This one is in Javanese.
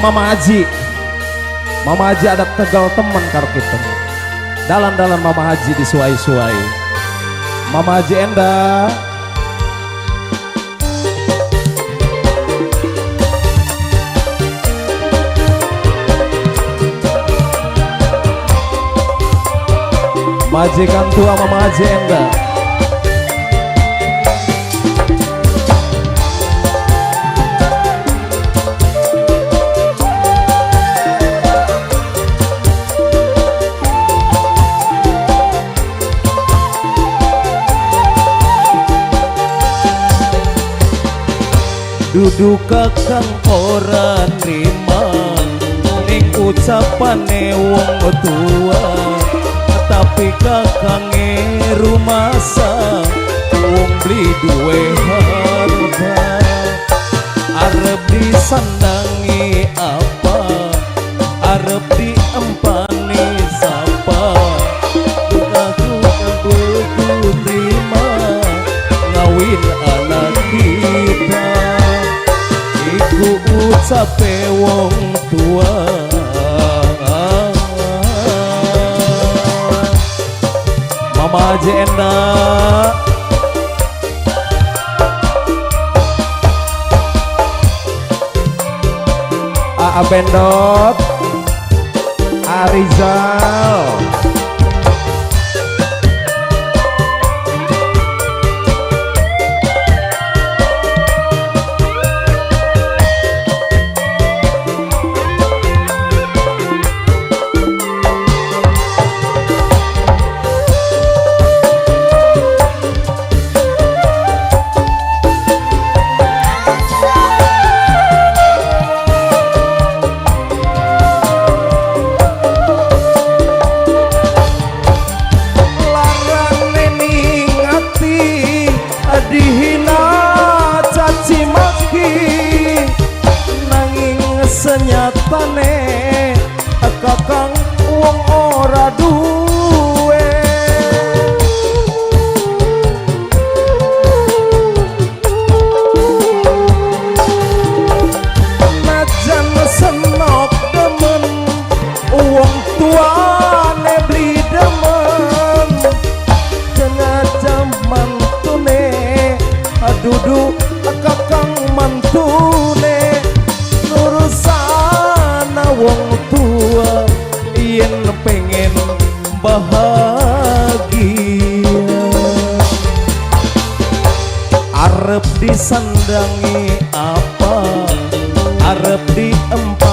Mama Haji. Mama Haji ada tegal teman karo kita. Dalan-dalan Mama Haji disuai-suai. Mama Haji Enda. Majikan tua Mama Haji Enda. Dudu kakang ora nrima ning ucapane wong tua, tapi kakange rumasa wong beli duwe harta. Arep disandangi apa, arep diempani sapa, aku kudu trima ngawin anak kita. Iku ucape wong tua. Mama Haji Enda. Aa Bendot, Arizal. Larane ning ati dihina caci maki, nanging senyatane kakang wong ora duwe. Najan senok demen wong tuane beli demen, sengaja mantune dudu kakang mantune, nurusana wong tua yen pengen bahagia. Arep disandangi apa, arep diempani